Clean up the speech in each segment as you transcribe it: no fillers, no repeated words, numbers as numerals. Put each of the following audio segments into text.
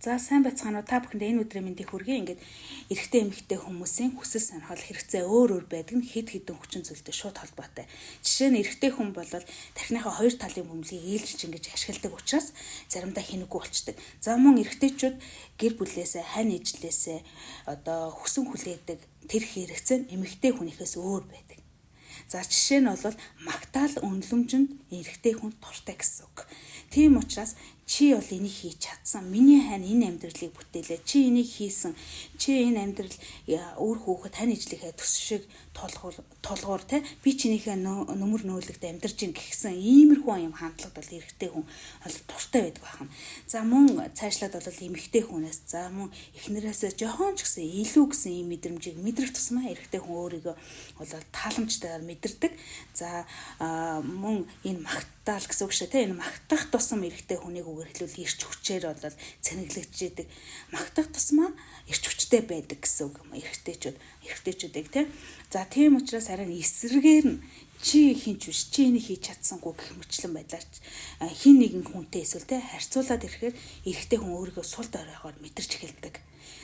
За, сайн байцгаана уу? Та бүхэндээ энэ өдрийн мэндийг хүргэе. Ингээд эрэгтэй, эмэгтэй хүмүүсийн хүсэл, сонирхол, хэрэгцээ өөр өөр байдаг нь хэд хэдэн хүчин зүйлтэй шууд холбоотой. Жишээ нь, эрэгтэй хүн бол тархиныхаа хоёр талын бөмбөлгийг ээлжиж ингэж ашигладаг учраас заримдаа хинэггүй болчдөг. За, мөн эрэгтэйчүүд гэр бүлээсээ, хань ижлээсээ одоо хүсэн хүлээдэг тэр хэрэгцээ нь эмэгтэй хүнийхээс өөр байдаг. За, жишээ нь бол магтаал, үнэлэмжинд эрэгтэй хүн дуртай гэсэн үг. Тийм учраас чи бол энийг хийж чадсан. Миний хань энэ амьдралыг бүтээлээ. Чи энийг хийсэн. Чи энэ амьдрал, үр хүүхэд, хань ижлийнхээ төс шиг тулгуур тулгуур те, би чинийхээ нөмөр нөөлөгт амьдарч ин гихсэн иймэрхүү юм хандлагад бол эрэгтэй хүн бол дуртай байдаг байна. За, мөн цаашлаад бол эмэгтэй хүнээс, за мөн эхнэрээсээ жохон ч гэсэн илүү гэсэн ийм мэдрэмжийг мэдрэх тусмаа эрэгтэй хүн өөрийгөө бол тааламжтайгаар мэдэрдэг. За, мөн энэ магтаал гэсэн үг шүү те, энэ магтах тусам эрэгтэй хүнийг, үгээр хэлбэл, эрч хүчээр бол цэнэглэгдэж идэг. Магтах тусмаа эрч хүчтэй байдаг гэсэн үг юм эрэгтэйчүүдийг те. За, тийм учраас харин эсрэгээр нь чи хэн ч биш, чи энийг хийж чадсангүй гэх мэтлэн байдлаар хэн нэгэн хүнтэй эсвэл те харьцуулаад ирэхээр эрэгтэй хүн өөрийгөө сул доройгоор мэдэрч эхэлдэг.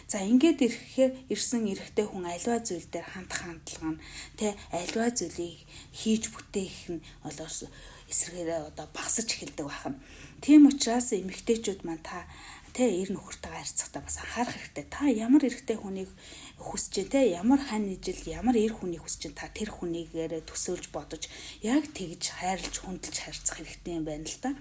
За, ингээд ирэхээр ирсэн эрэгтэй хүн аливаа зүйл дээр хандах хандлага нь те, аливаа зүйлийг хийж бүтээх нь бол эсрэгээрээ одоо багасж эхэлдэг байна. Тийм учраас эмэгтэйчүүд маань, та тэ эр нөхөртэйгээ харьцахдаа бас анхаарах хэрэгтэй. Та ямар эрэгтэй хүнийг хүсэж чинь те, ямар хань ижил, ямар эр хүнийг хүсэж чинь, та тэр хүнийгээрээ төсөөлж бодож, яг тэгж хайрлж, хүндэлж харьцах хэрэгтэй юм байна л да.